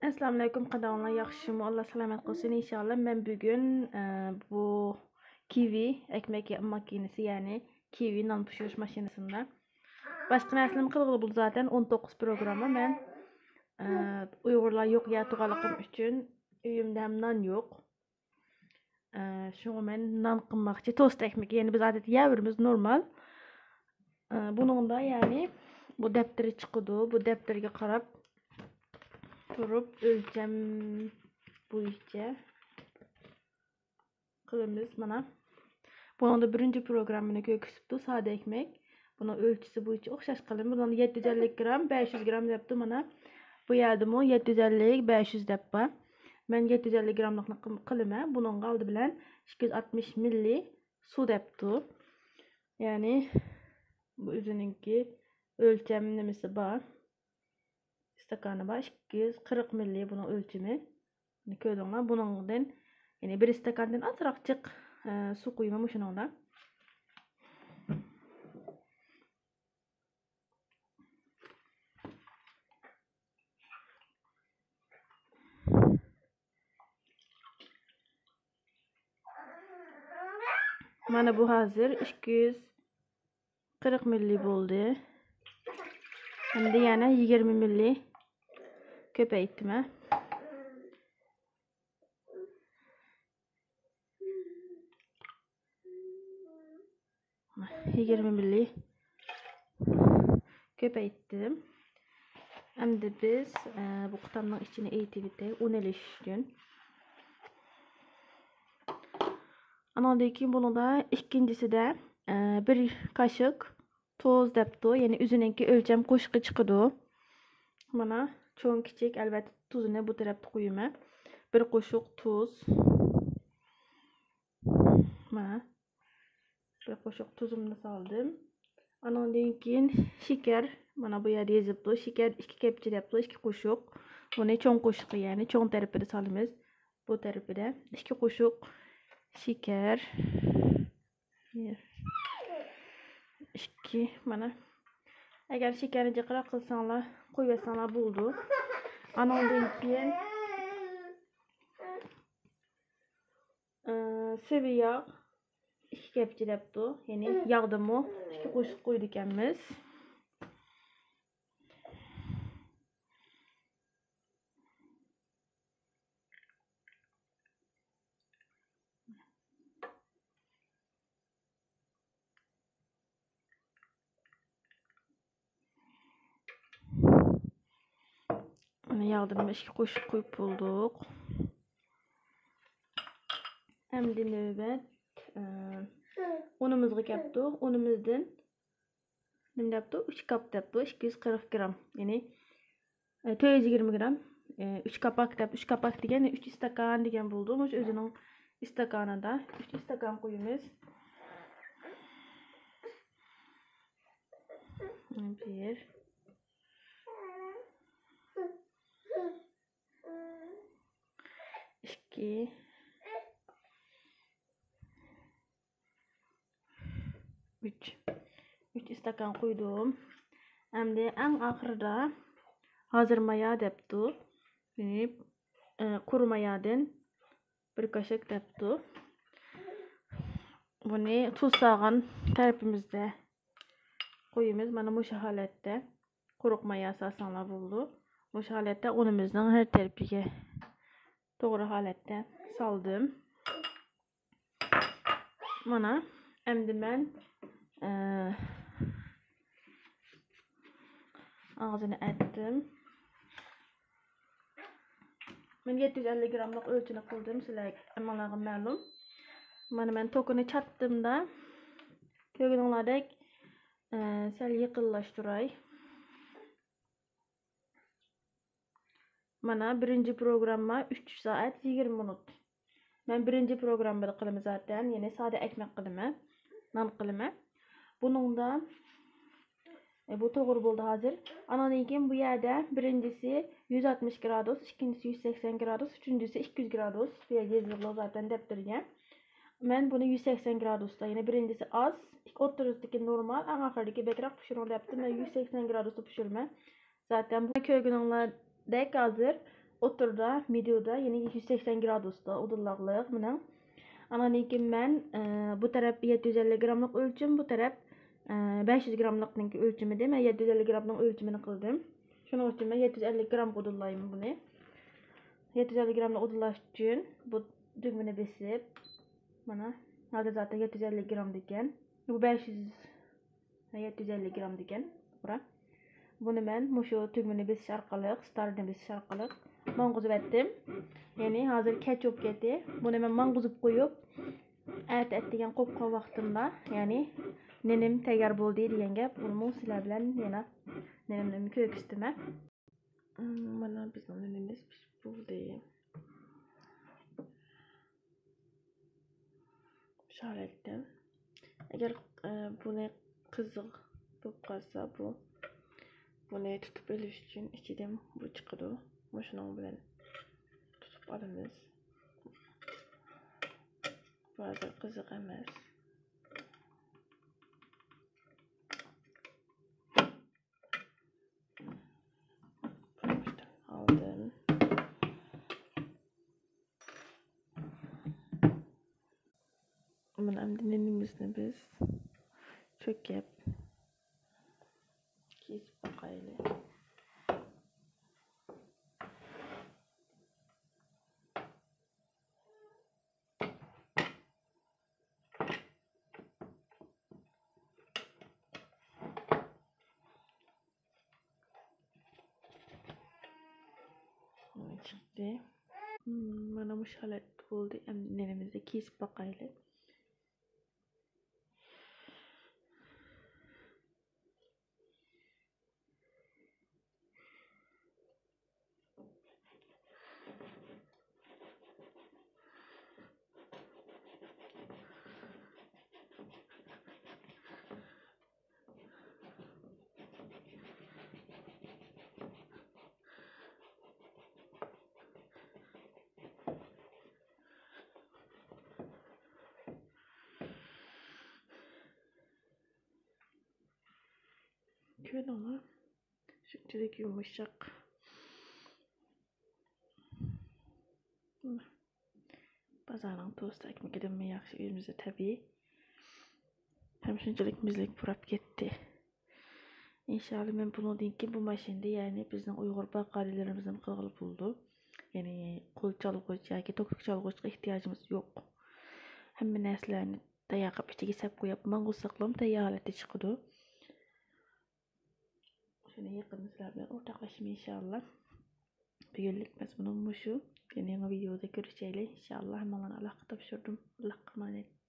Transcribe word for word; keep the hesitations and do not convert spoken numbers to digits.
ئەسسالامۇئەلەيكۇم، قانداقلار، ياخشىمۇ؟ ئاللا سالامەت قىلسۇن ئىنشاللا. مەن بۈگۈن، ئە، بۇ كىۋى ئەكمەك ماكىنىسى، يەنى كىۋى نان پىشۇرۇش ماشىنىسىندا باشقا نەرسىلەرمۇ قىلغىلى بولىدۇ زاتەن. ئون توققۇز پروگرامما. مەن، ئە، ئۇيغۇرلار يوق يەر تۇرغانلىقىم ئۈچۈن ئۆيۈمدە ھەم نان يوق. ئە، شۇڭا مەن نان قىلماقچى. توست ئەكمىكى، يەنى بىز ئادەتتە يەۋېرىمىز، نورمال. ئە، بۇنىڭدا، يەنى، بۇ دەپتىرى چىقىدۇ. بۇ دەپتەرگە قاراپ تۇرۇپ، ئۆلچەم بويىچە قىلىمىز. مانا، بۇنىڭدا بىرىنچى پروگراممىنى كۆرسىتىپتۇ، سادە ئەكمەك. بۇنىڭ ئۆلچىسى بويىچە ئوخشاش قىلىمىز. بۇنىڭدا يەتتە يۈز ئەللىك گرام، بەش يۈز گرام دەپتۇ. مانا، بۇ يەردىمۇ يەتتە يۈز ئەللىك، بەش يۈز دەپ بار. مەن يەتتە يۈز ئەللىك گراملىقنى قىل-، قىلىمەن. بۇنىڭغا ئالدى بىلەن ئىككى يۈز ئاتمىش مىللى سۇ دەپتۇ. يەنى بۇ ئۆزىنىڭكى ئۆلچەم نېمىسى بار. ئىستاكانى بار، ئىككى يۈز قىرىق مىللى بۇنىڭ ئۆلچىمى. مانا كۆردۈڭلار، بۇنىڭدىن، يەنى بىر ئىستاكاندىن ئازراق جىق، ئە، سۇ قۇيىمەن مۇشۇنىڭدا. مانا بۇ ھازىر ئىككى يۈز قىرىق مىللى بولدى. ئەمدى يەنە يىگىرمە مىللى كۆپەيتتىم، ھە. يىگىرمە مىللى كۆپەيتتىم. ئەمدى بىز، ئە، بۇ قۇتامنىڭ ئىچىنى ئېيتىۋېتەي، ئۇن ئېلىش ئۈچۈن. ئانىڭدىن كېيىن بۇنىڭدا ئىككىنچىسىدە، ئە، بىر كاشىك تۇز دەپتۇ، يەنى ئۆزىنىڭكى ئۆلچەم قوشۇقى چىقىدۇ. مانا، چوڭ، كىچىك، ئەلۋەتتە، تۇزىنى بۇ تەرەپتە قويىمەن. بىر قوشۇق تۇز. مانا، بىر قوشۇق تۇزۇمنى سالدىم. ئانىڭدىن كېيىن شېكەر، مانا بۇ يەردە يېزىپتۇ، شېكەر ئىككى كەپچە دەپتۇ، ئىككى قوشۇق. بۇنى چوڭ قوشۇقى، يەنى چوڭ تەرىپىدە سالىمىز. بۇ تەرىپىدە ئىككى قوشۇق شېكەر. بىر، ئىككى، مانا. ئەگەر شېكەرنى جىقراق قىلساڭلار، قويۇۋەتسەڭلار بولىدۇ. ئانىڭدىن كېيىن، ئى، سىۋىياغ ئىككى كەپچە دەپتۇ. يەنى ياغدىمۇ ئىككى قوشۇق قويىدىكەنمىز. مانا ياغدىن ئىككى قوشۇق قويۇپ بولدۇق. ئەمدى نۆۋەت، ئە، ئۇنىمىزغا كەپتۇ. ئۇنىمىزدىن نېمە دەپتۇ؟ ئۈچ كاپ دەپتۇ، ئىككى يۈز قىرىق گرام. يەنى، ئە، تۆت يۈز يىگىرمە گرام. ئە، ئۈچ كاپاك دەپ، ئۈچ كاپاك دېگەن ئۈچ ئىستاكان دېگەن بولىدۇ. مۇشۇ ئۆزىنىڭ ئىستاكانىدا ئۈچ ئىستاكان قويىمىز. بىر، ئىككى، ئۈچ. ئۈچ ئىستاكان قۇيدۇم. ئەمدى ئەڭ ئاخىرىدا ھازىر مايا دەپتۇ. يەنى، ئە، قۇرۇ مايادىن بىر كاشىك دەپتۇ. بۇنى تۇز سالغان تەرىپىمىزدە قويىمىز. مانا مۇشۇ ھالەتتە قۇرۇق مايا سالساڭلار بولىدۇ. مۇشۇ ھالەتتە ئۇنىمىزنىڭ ھەر تەرىپىگە توغرا ھالەتتە سالدىم. مانا، ئەمدى مەن، ئە، ئاغزىنى ئەتتىم. مەن يەتتە يۈز ئەللىك گراملىق ئۆلچىنى قىلدىم، سىلەر ھەممىڭلارغا مەلۇم. مانا مەن توكىنى چاتتىم-دا. كۆرگىنىڭلاردەك، ئە، سەل يېقىنلاشتۇراي. مانا بىرىنچى پروگرامما ئۈچ سائەت يىگىرمە مىنۇت. مەن بىرىنچى پروگراممىدا قىلىمەن زاتەن، يەنى سادە ئەكمەك قىلىمەن، نان قىلىمەن. بۇنىڭدا، ئە، بۇ توغرا بولدى ھازىر. ئانىڭدىن كېيىن بۇ يەردە بىرىنچىسى يۈز ئاتمىش گرادۇس، ئىككىنچىسى يۈز سەكسەن گرادۇس، ئۈچىنچىسى ئىككى يۈز گرادۇس. بۇ يەردە يېزىلىدۇ زاتەن دەپتەرگە. مەن بۇنى يۈز سەكسەن گرادۇستا، يەنى بىرىنچىسى ئاز، ئوتتۇرىسىدىكى نورمال، ئەڭ ئاخىرىدىكى بەكرەك پىشۇرۇڭ دەپتۇ. مەن يۈز سەكسەن گرادۇستا پىشۇرىمەن. زاتەن بۇ كۆرگىنىڭلاردەك ھازىر ئوتتۇرىدا، مىدىيۇدا، يەنى يۈز سەكسەن گرادۇستا ئۇدۇللاقلىق مېنىڭ. ئاندىن كېيىن مەن، ئە، بۇ تەرەپ يەتتە يۈز ئەللىك گراملىق ئۆلچىمى، بۇ تەرەپ، ئە، بەش يۈز گراملىقنىڭكى ئۆلچىمى ئىدى. مەن يەتتە يۈز ئەللىك گرامنىڭ ئۆلچىمىنى قىلدىم. شۇنىڭ ئۈچۈن مەن يەتتە يۈز ئەللىك گرامغا ئۇدۇللايمەن بۇنى. يەتتە يۈز ئەللىك گرامنى ئۇدۇللاش ئۈچۈن بۇ تۈگمىنى بېسىپ، مانا، ھازىر زاتەن يەتتە يۈز ئەللىك گرامدىكەن. بۇ بەش يۈز، يەتتە يۈز ئەللىك گرامدىكەن، توغرا. بۇنى مەن مۇشۇ تۈگمىنى بېسىش ئارقىلىق، ستارتنى بېسىش ئارقىلىق ماڭغۇزۇۋەتتىم. يەنى ھازىر كەچ بولۇپ كەتتى. بۇنى مەن ماڭغۇزۇپ قويۇپ، ئەتە ئەتىگەن قوپقان ۋاقتىمدا، يەنى نېنىم تەييار بولدى دېگەن گەپ، ئۇنىمۇ سىلەر بىلەن يەنە نېنىمنى كۆرۈشتۈرىمەن. مانا بىزنىڭ نېنىمىز پىشىپ بولدى. شۇ ھالەتتە. ئەگەر، ئە، بۇنى قىزىق بولۇپ قالسا، بۇ، بۇنى تۇتۇپ ئېلىش ئۈچۈن ئىچىدىن بۇ چىقىدۇ. مۇشۇنىڭ بىلەن تۇتۇپ ئالىمىز. بۇ ھازىر قىزىق ئەمەس. ئالدىم. مانا ئەمدى نېنىمىزنى بىز چۆكۈپ كېسىپ باقايلى. مانا چىقتى. مم، مانا مۇشۇ ھالەتتە بولدى. ئەمدى نېنىمىزنى كېسىپ باقايلى. كۆردۈڭلار؟ شۇنچىلىك يۇمشاق. بازارنىڭ توست ئەكمىكىدىنمۇ ياخشى، ئۆيىمىزدە تەبىئىي. ھەم شۇنچىلىك مېزىلىك پۇراپ كەتتى. ئىنشاللا مەن بۇنىڭدىن كېيىن بۇ ماشىنىدا، يەنى بىزنىڭ ئۇيغۇر باقالىلىرىمىزدىن قىلغىلى بولىدۇ. يەنى قول چالغۇچ ياكى توكلۇق چالغۇچقا ئېھتىياجىمىز يوق. ھەممە نەرسىلەرنى تەييار قىلىپ ئىچىگە سەپ قويۇپ ماڭغۇزساقلام تەييار ھالەتتە چىقىدۇ. شۇنى يېقىندا سىلەر بىلەن ئورتاقلىشىمەن ئىنشاللا. بۈگۈنلۈك مەزمۇنۇم مۇشۇ. يەنە يېڭى ۋىدېيودا كۆرۈشەيلى ئىنشاللا. ھەممىڭلارنى ئاللاھقا تاپشۇردۇم. ئاللاھقا ئامانەت.